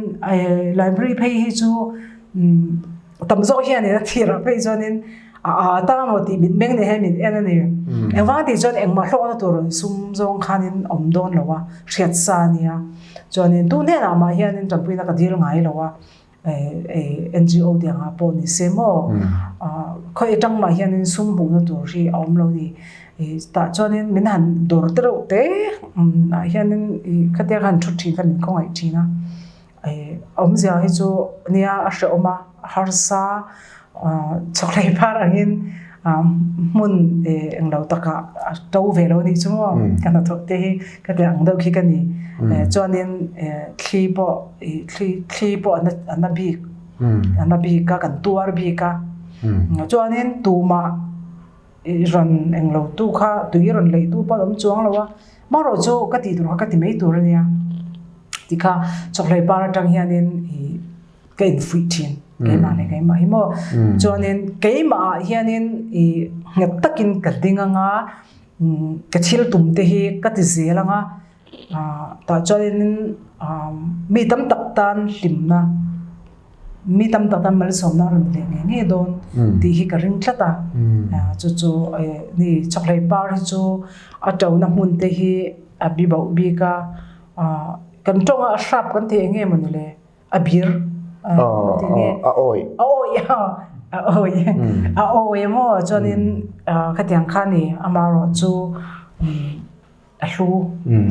library phei hi chu tam zawk hianin a thirah phei chuanin a a ta maw tih mit meng nei hian min en a ni. Engvang tih chuan engmah hlawkna tur sum zawng khanin awm dawn lo a, hriat sa a nia. Chuanin tu hnenah mah hianin tanpuina ka dil ngai lo a, NGO te angah pawh ni se maw, khawi atang mah hianin sum hmuhna tur hi a awm lo ni. Tah chuanin min han dawr te reuh te ah hianin khatia ka han thu thin kha min khawngaih thin a. Awmzia hi chu nia a hrehawm a, harsa chhawkhlei par angin. Hmun eng lo takah a to ve lo anih chu maw ka hnathawh te hi ka ti ang deuh khi ka ni. Chuanin thli pawh thli thli pawh a na bik a na bik a kan tuar bik a. Chuanin tumah rawn eng lo tu kha tui rawn leih tu pawh a awm chuang lo a. Marawh chu ka tih tur kha ka ti mai tur a nia. Tikha chawkhlei par atang hianin ih ka infuih thin keimah leh keimah hi maw. Chuanin keimah ah hianin ih nghet takin ka ding anga ka thil tum te hi ka ti zel anga tah chuanin mi tam tak tan hlimna mi tam tak tan malsawmna a rawn ni leh ngei ngei dawn tih hi ka ring tlat a. Chu chu ni chawkhlei par hi chu a tona hmun te hi a bi bauh bik a kan tawnga a hrap kan tih eng nge maw ni le? A bir ti nge
a awi
a awi a awi a awi emaw chuanin khatiang kha ni amaherawh chu a hlu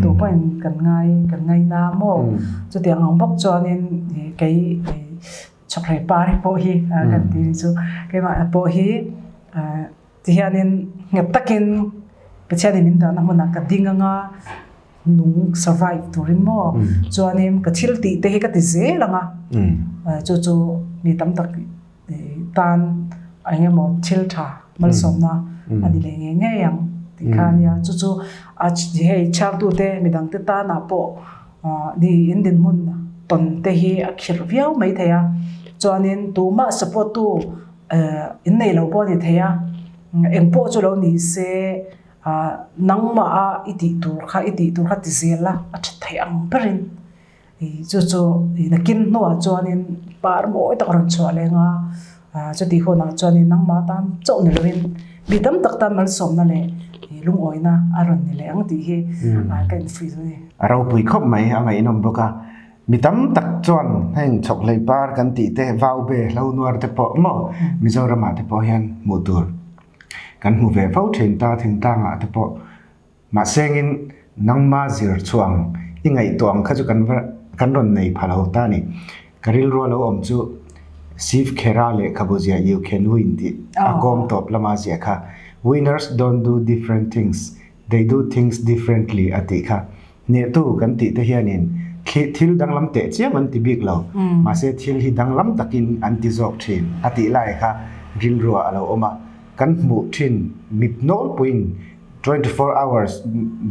tu pawhin kan ngai kan ngaina maw chutiang ang bawk chuanin kei chawkhlei par hi pawh hi kan ti chu keimah pawh hi Tihianin nghet takin Pathianin min dahna hmunah ka ding anga nung survive turin maw chuanin ka thil tih te hi ka ti zel anga chu chu mi tam tak tan eng emaw thil tha malsawmna a ni leh ngei ngei ang tih kha ania. Chu chu hei chhiartute midangte tanah pawh ni in dinhmun tawn te hi a khirh viau maithei a chuanin tumah support tu In nei lo pawh a ni thei a, eng pawh chu lo ni se nangmah a i tih tur kha i tih tur kha ti zel a, a that theih ang berin chu chu nakin hnuah chuanin par mawi tak a rawn chhuah leng a, chutih hunah chuanin nangmah tan chauh ni lovin mi tam tak tan malsawmna leh lungawina a rawn ni leh ang tih hi ka infuih chu a ni.
A ropui khawp mai a ngaihnawm bawk a, Mi tam tak chuan heng chhawkhlei par kan tih te, vau be hlo nuar te pawh maw Mizoramah te pawh hian hmuh tur kan hmu ve fo thin ta thingtlangah te pawh. Mahsengin nangma zir chhuang i ngaihtuah ang kha chu kan va kan rawn nei pha lo ta ni. Ka rilrua lo awm chu Shiv Khera lehkhabu zia You Can Win tih a kawm tawp lama ziah kha Winners don't do different things, they do things differently a tih kha. Hnehtu kan tih te hianin thli thil danglam teh chiam an ti bik lo, mahse thil hi danglam takin an ti zawk thin a tih lai kha rilruah a lo awm a, kan hmuh thin mit nawlpuiin 24 hours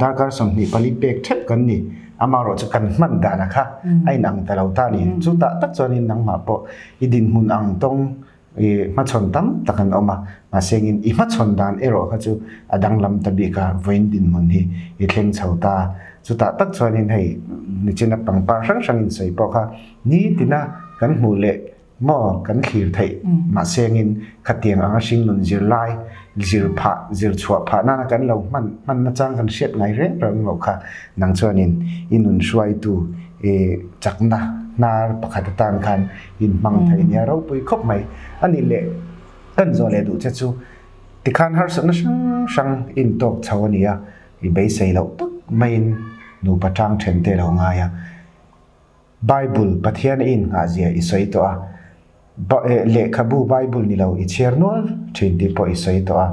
darkar 24 pek theuh kan ni, amaherawh chu kan hman dana kha a inang ta lo ta a ni. Chutah tak chuanin nangmah pawh i dinhmun ang tawng I hmachhawn tam tak an awm a, mahse engin i hmachhawn dan erawh kha chu a danglam ta bik a, vawiin dinhmun hi i thleng chho ta. Chutah tak chuanin hei nichina pangpar hrang hrang insawi pawh kha nitina kan hmuh leh maw kan thlir theih mahse engin khatiang anga hringnun zirlai zir phah zir chhuah phah nana kan lo hman hman nachang kan hriat ngai reng reng loh kha nang chuanin i nun hruaitu i chakna hnar pakhat atan khan in hmang thei nia ropui khawp mai a nih leh kan zawh leh duh che chu tikhan harsatna hrang hrang in tawk chho a ni a i beisei loh tak maiin nupa tang then te lo ngai a Bible Pathian a innghah zia i sawi tawh a lehkhabu Bible ni lo i chhiar nual thin tih pawh i sawi tawh a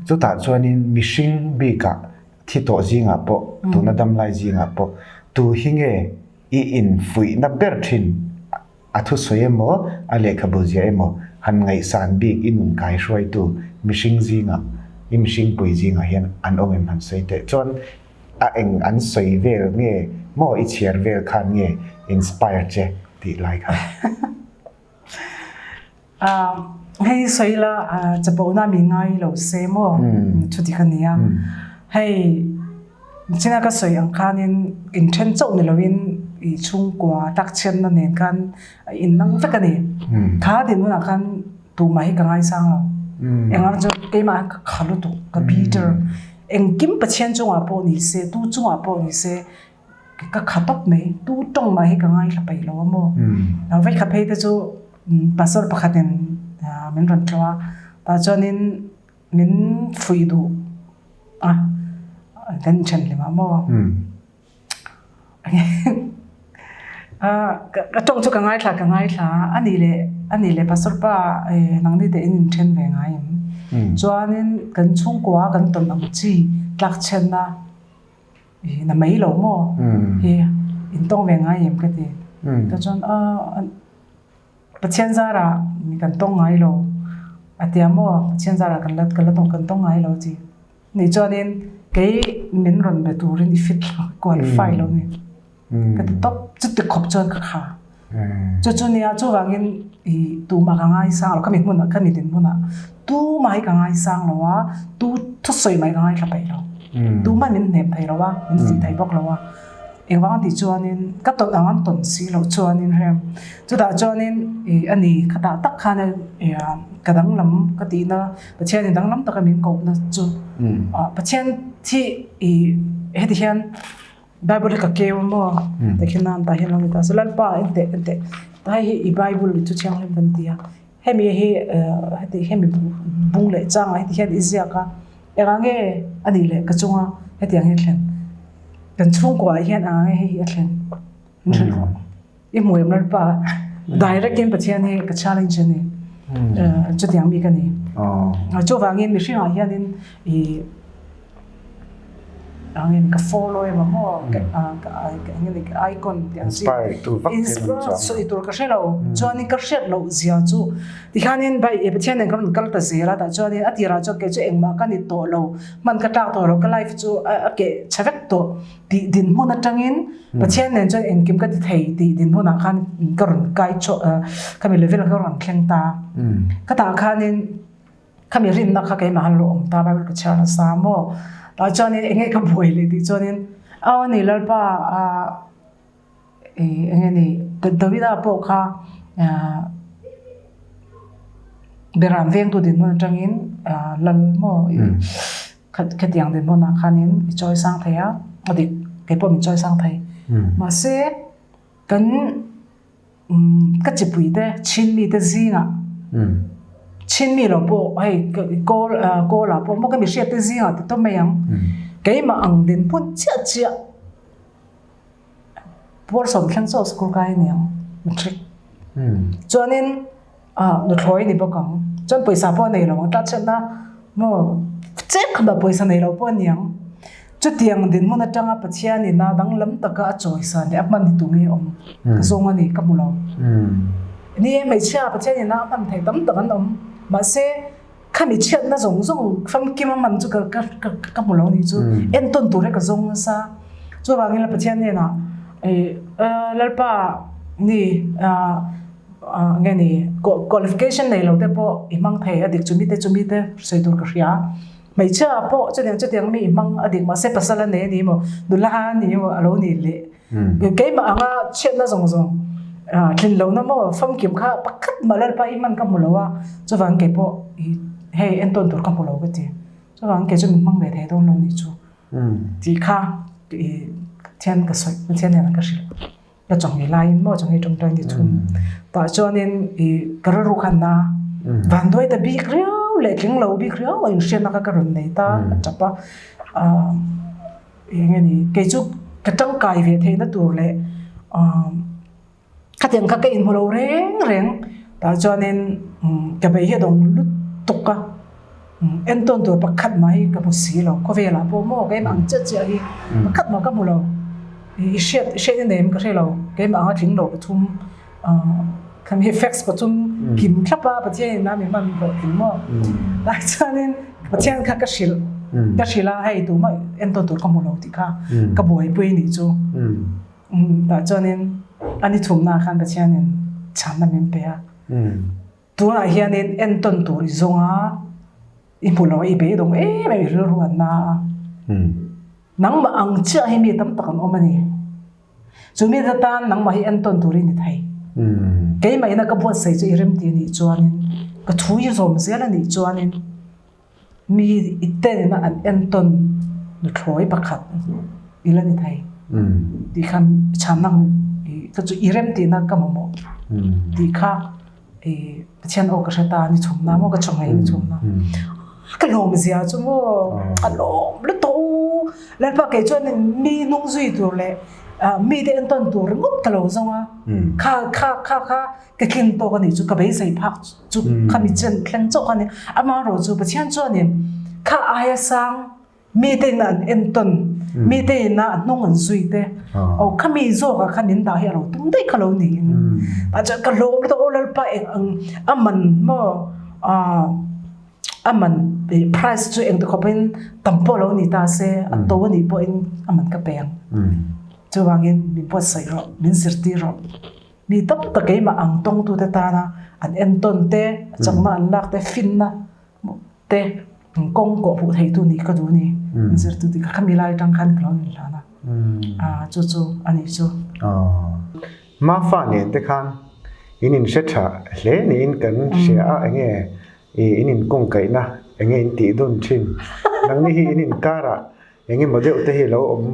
chutah chuanin mihring bikah thi tawh zingah pawh tuna damlai zingah pawh tu hi nge i infuihna ber thin a thusawi emaw a lehkhabu ziah emaw han ngaihsan bik i nun kai hruaitu mihring zingah i mihring pui zingah hian an awm em han sawi teh chuan a eng an sawi vel nge maw i chhiar vel khan nge inspire che tih lai kha.
Hei sawi la chapona mi ngai lo se maw chuti kha nia hei china ka sawi ang khanin inthen chauh ni loin i chhungkua tak chhiatna nen khan in nang vek a ni kha dinhmunah khan tumah hi ka ngaisang lo engah chuan keimah ka kha lutuk ka bitter engkim Pathian chungah pawh ni se tu chungah pawh ni se Ka kha tawp mai, tu tawng mah hi ka ngaithla peih lo a maw. Vei kha phei te chu pastor pakhatin min rawn tlawh a, tah chuanin min fuih duh a, kan inthen hlim a maw. Ka tawng chu ka ngaithla ka ngaithla a, a nih leh. Ani leh Pastor pa nangni te in inthen ve ngai em? Chuanin kan chhungkua kan tawn ang chi tlak chhiatna na mai lo maw hi in tawng ve ngai em ka ti. Ta chuan Pathian zarah kan tawng ngai lo a tia maw Pathian zarah kan la kan la tawng kan tawng ngai lo chi. Ni chuanin kei min rawn be turin i fit lo qualify lo ni. Ka ti tawp chuti khawp chuan ka kha. Chu chu nia chuvangin i tumah ka ngaisang lo khami hmunah khami dinhmunah tumah hi ka ngaisang lo a tu thusawi mai ka ngaithla peih lo. Tumah min hnem thei lo a min fuih thei bawk lo a. Engvang tih chuanin ka tawn ang an tawn si loh chuanin rem chutah chuanin i ani khatah tak khan ka danglam ka tihna Pathianin danglam taka min kohna chu Pathian thi i heti hian Bible hi ka keu a maw tikhin nan tah hian lo ni ta se Lalpa enteh enteh ta hei hi i Bible chu thianghlim kan ti a hemi hi heti hemi bung leh changah heti hian i ziak a engah nge a nih leh ka chunga hetiang hi a thlen kan chhungkuaah hian engah nge hei hi a thlen min hrilh rawh i hmu em Lalpa direct in Pathian hi ka challenge a ni chutiang mi ka ni chuvangin mihringah hianin i Angin ka follow emaw maw engemaw icon tih ang chi inspire sawi tur ka hre lo chuanin ka hriat loh zia chu tikhanin bai Pathian nen ka rawn kal ta zel a tah chuanin a tirah chuan kei chu engmah ka ni tawh lo hman ka tlak tawh lo ka life chu a keh chhe vek tawh tih dinhmun atangin Pathian nen chuan engkim ka ti thei tih dinhmunah khan ka rawn kai chhuah khami level ka rawn thleng ta ka tah khanin. Khami rinna kha keimah han lo awm ta Bible ka chhiar nasa maw? Tah chuanin eng nge ka buai leh tih chuanin aw ni Lalpa ah ih eng nge ni Davida pawh kha ah Beram vengtu dinhmun atangin ah lal maw ih khatiang dinhmunah khanin i chawi sang thei a, a dik keipawh min chawi sang thei. Mahse kan. Ka chipui te Chinmi te zingah Chinmi lo pawh hei kawl kawlah pawh maw ka mi hriat te zingah ti tawp mai ang. Keimah ang dinhmun chiah chiah Puarsawm thleng chaw school kai a ni ang matric. Chuanin nuthlawi a ni bawk ang. Chuan pawisa pawh a nei lo ang tlatchhiatna maw cheng khatah pawisa nei lo pawh a ni ang. Chutiang dinhmun atanga Pathianin a danglam taka a chawisan leh a hman hi tunge awm ka zawng a ni ka hmu lo. Ni e, hmeichhia Pathianin a hman thei tam tak an awm. Mahse, khami chhiatna zawng zawng famkim a hman chu ka ka ka hmu lo a nih chu. Entawn tur hi ka zawng nasa. Chuvangin la Pathian hnenah Lalpa ni nge ni qualification nei lo te pawh i hmang thei a dik chumi te chumi te sawi tur ka hria. Hmeichhia pawh chutiang chutiang mi i hmang a dik mahse pasal a nei a ni maw, nula a ni maw a lo ni leh. Keimah anga chhiatna zawng zawng tlin lohna maw famkim kha pakhat mah Lalpa i hman ka hmu lo a, chuvang kei pawh i hei entawn tur ka hmu lo ka ti. Chuvang kei chu min hmang ve thei dawn lo nih chu tih kha i Pathian ka sawi, Pathian hian ka hrilh. Ka chawhmeh laiin maw chawhmeh tawngtai ni thum tah chuanin i ka rilru khan na vanduai ta bik riau leh tling lo bik riau a inhriatna kha ka rawn nei ta a tap a ah eng nge ni kei chu ka tangkai ve theihna tur leh ah khatiang kha ka inhmu lo reng reng tah chuanin ka bei hi a dawng lutuk a entawn tur pakhat mah hi ka hmu si lo khawvelah pawh maw keimah ang chiah chiah hi pakhat mah ka hmu lo. I hriat i hriat em ka hre lo keimah anga tling lo pathum khami hi facts pathum kim thlap a Pathian in a mi hman hlawh tling maw lai chuanin Pathian kha ka hrilh ka hrilh a hei tumah entawn tur ka hmu lo tih kha ka buaipui nih chu tah chuanin a ni thumnaah khan Pathian in chhanna min pe a. Tunah hianin entawn tur i zawng a, i hmu lo a, i beidawng em em i rilru an na a. Nangmah ang chiah hi mi tam tak an awm a ni. Chu mi te tan nangmah hi entawn tur i ni thei. Keimah ina ka buatsaih chu i remti a nih chuanin, ka thu i zawm zel a nih chuanin mi i ten ina an entawn nuthlawi pakhat i la ni thei. Tih khan chhanna ka chu i remtihna ka mamawh tih kha. I Pathian aw ka hre ta ni chhum na maw ka chhung ngei ni chhum na ka lawm zia chu maw ka lawm lutuk Lalpa kei chuan mi hnung zui tur leh Mite entawn tur ringawt ka lo zawng a, kha kha kha kha ka tlin tawk a nih chu, ka beisei phak chu khami chen thleng chauh a ni. Amaherawhchu chu Pathian chuanin kha aia sang mite in an entawn, mite ina a hnung an zui te, aw khami zawkah khan min dah hi a lo tum daih kha lo niin. Tah chuan ka hlawm lutuk a, aw Lalpa eng ang a man maw A man price chu engti khawpin tam pawh lo ni ta se, a to a nih pawhin a man ka pe ang. Chuvangin min buatsaih rawh, min zirtir rawh. Mi tam tak keimah ang tawngtute tana an entawn te, chakna an lak te, finna te kawng kawh hmuh theitu nih ka duh a ni. Min zirtu tih kha khami lai atang khan ka lo inhlan a, chu chu a nih chu.
Mafa nen te khan in inhre tha hle niin kan hria a, enge i in inkawngkaihna enge in tih dun thin? Nangni hi in inkarah enge maw deuh te hi lo awm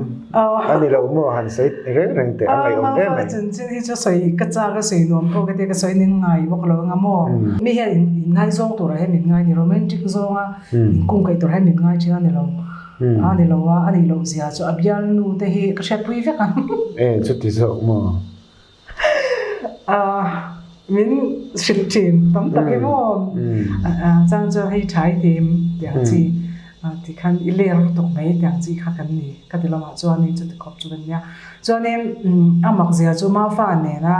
a ni lo maw han sawi reng reng teh a ngaihawm hle mai.
Chanchin hi chu sawi ka chak a sawi nuam pawh ka tia ka sawi ning ngai bawk lo anga maw. Mi hian inngaizawng turah hian min ngai ni romantic zawnga inkungkaih turah hian min ngai thin a ni lo. A ni lo a, a nih loh zia chu a bialnu te hi ka hriatpui vek ang.
E, chuti zawk maw?
A, min hrilh thin tam tak hi maw? Chang chuan hei tha i tim tiang chi tikhan i ler lutuk mai tiang chi kha kan ni ka ti lamah chuanin chuti khawp chu kan nia. Chuanin a mak zia chu Maufa nena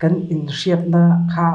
kan inhriatna kha.